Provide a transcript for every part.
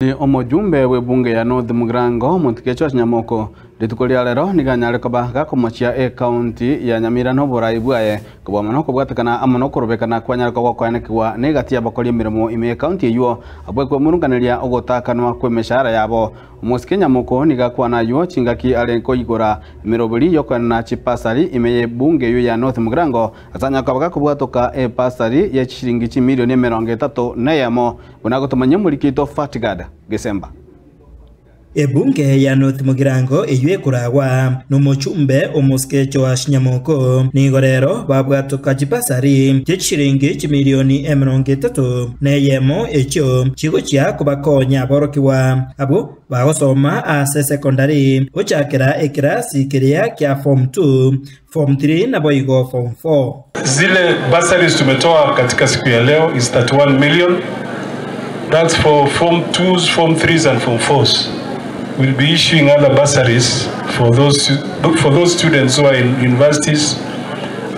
Omojumbe bw'ebunge ya North Mugirango, Omotige George Nyamoko, rituko ria rero nigo anyare koba gakomochia ecounty ya Nyamira noborai bwaye kobua mono kobwatekana amo nokorobekana kwanyare koba gokoenekigwa negati y'abakori emeremo ime y'ecounty eywo abwe kwemurunganeria ogotakanwa kw'emeshahara yabo. Omosike Nyamoko nigo akwana aywo chingaki are koigora emeroberi yokoenana chipasari ime y'ebunge eywo ya North Mugirango ase anyare koba gakobwatoka epasari ye chishilingi chimilioni 31. Buna agotomanyia omoriki oito Fatgad Gesemba. Ebunge ya North Mugirango eyio ekoragwa nomochumbe omosike Joash Nyamoko nigo rero babwatoka chibasari chi'chishilingi chimilioni 31 echio chigochia kobakonya aborokigwa abwo bagosoma ase secondary gochakera ekerasi keria kia form 2, form 3 naboigo form 4. Zile bursaries tumetoa katika siku ya leo is 31 million that's for form 2s, form 3s and form 4s. We'll be issuing other bursaries for those, for those students who are in universities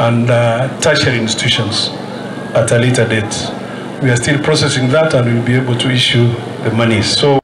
and uh, tertiary institutions at a later date. We are still processing that and we'll be able to issue the money. So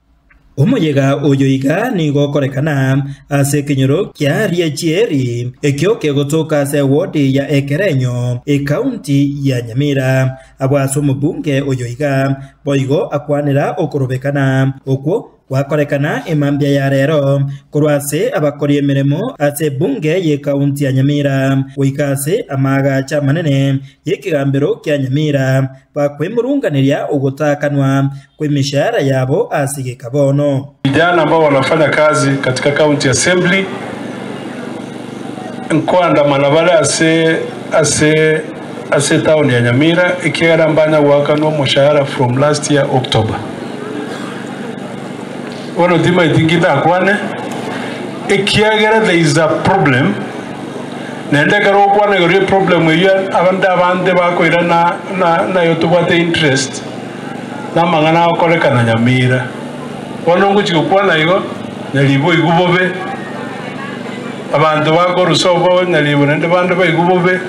Omoyega oyo iga nigo okorekana ase ekenyoro kia Riachieri, ekio kegotoka ase ewodi ya Ekerenyo, ekaunti ya Nyamira. Abwo ase omobunge oyo iga boigo akwanera okorobekana okwo gwakorekana emambia ya rero korwa ase abakori emeremo ase ebunge y'ekaunti ya Nyamira goika ase amaagacho amanene y'ekegambero kia Nyamira Bakwemurunganeria ogotaakanwa kw'emeshahara yabo ase egeka bono. Vijana ambao wanafanya kazi katika county assembly nkoandamana bare ase ase ase etown ya Nyamira ekiagera mbanya goakanwa omoshahara from last year October. Bono timaeti nki ndakwane ekiagera there is a problem Naende ekero ogokwana igoro y'eproblem eyio abande abande bakoira na na nayo tobwate interest namang'ana agokorekana Nyamira. Bono ngochia gokwana igo, Nyaribo oigwe bobe, abanto bakorusa obo Nyaribo naende bande baigwe bobe,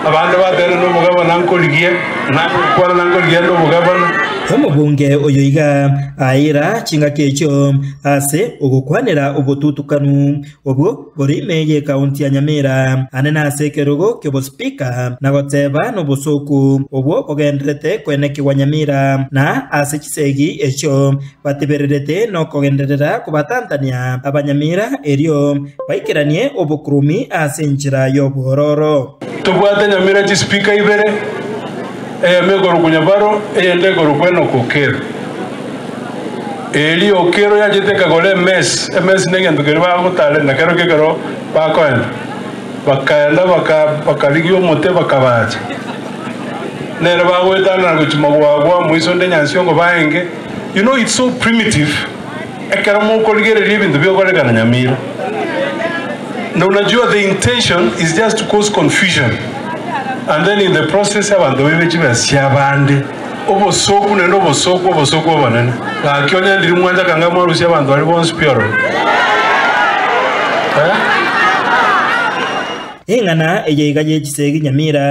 abande batebe na obogabana nkorigia, nagokwana nankorigia ande obogabana. Omobunge oyo iga aira chingaki echio ase ogokwanera obotutukanu Obwo bore ime y'ekaunti ya Nyamira, ande nase ekerogo ki'obosipika, na goteba nobosooku obwo bogendererete koenekigwa Nyamira, na ase chisegi echio batebererete nokogenderera kobatantania Abanyamira erio baikeranie obokurumi ase enchera y'obwororo. Tobwate Nyamira chisipika ibere, eyemo ekorokwa Nyabaro, eyende ekorokwa Enock Okello. Erio Okello yachete ekagora emesi, emesi negento keria bagotarera kerokio ekero bakoenda. Bakaenda bakarigia omote bakabaacha. Nere bagoetanana gochia magwagwa moiso onde nyansiongo baenge. You know it's so primitive ekero mokorigereria ebinto biokorekana Nyamira. Na unajua the intention is just to cause confusion and then in the process abanto baibe chibesa chiabande. Obosooku naende obosooku, obosooku obonene. Gaki onye ndiri mwancha kanga mwarusia abanto baria bonsi pi ororo. Eh? Eng'ana eye iga ye chisegi Nyamira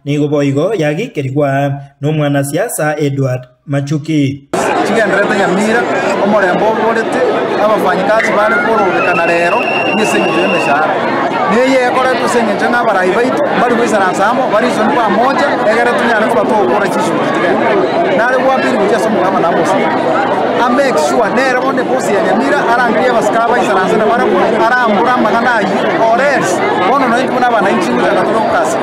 nigo boigo yagikerigwa nomwanasiasa Edward Machuki. Chigendererete Nyamira, omorembe oborete, abafanyikazi bare korobekana rero ase engencho y'emeshahara. Neye ekoretwe ase engencho ng'a abarai baito mbari goisaransa amo, barisoni pamoja, egere tonyare koba togokora chishughuli chitigende. Nare gwapiri gochia ase omogabana Amosi, a make sure nere bono ebosi ya Nyamira arangerie abasikari baisaranse nabarabwo, arambore amang'ana ayio, or else bono nonya intwe buna abananchi ngochaka tore gokasi.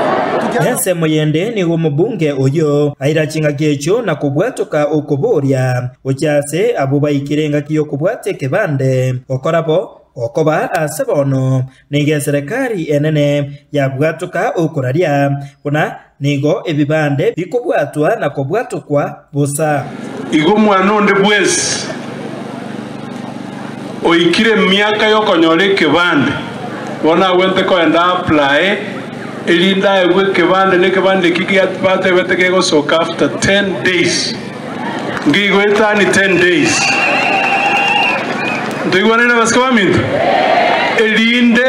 Ensemo yende nigo omobunge oyio aira chingaki echio na kobwatoka okoboria gochia ase abwo baikire engaki y'okobwata ekebande, gokora bo okoba ase bono nigo eserekari enene yabwatoka okoraria buna nigo ebibande bikobwatwa na kobwatokwa bosa. Igo omwana onde bwensi oikire emiaka y'okonyora ekebande, bono agwenerete kogenda aapply erinde aegwe ekebande, na ekebande eki batebete kegosoka after ten days. Ngigo etani ten days. Ntoigwanaine abasike baminto? Erinde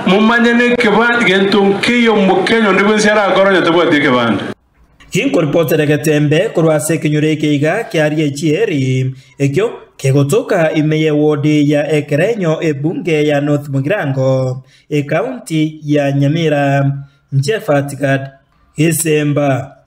momanye nekebande, gento nkeiyo omokenya onde bwensi arakore onye tabwati ekebande. Ginkoripotere getembe korwa ase ekenyoro eke iga kiaria echieri, ekio kegotoka ime y'ewodi ya Ekerenyo ebunge ya North Mugirango, ekaunti ya Nyamira. Inche Fatigad Gesemba.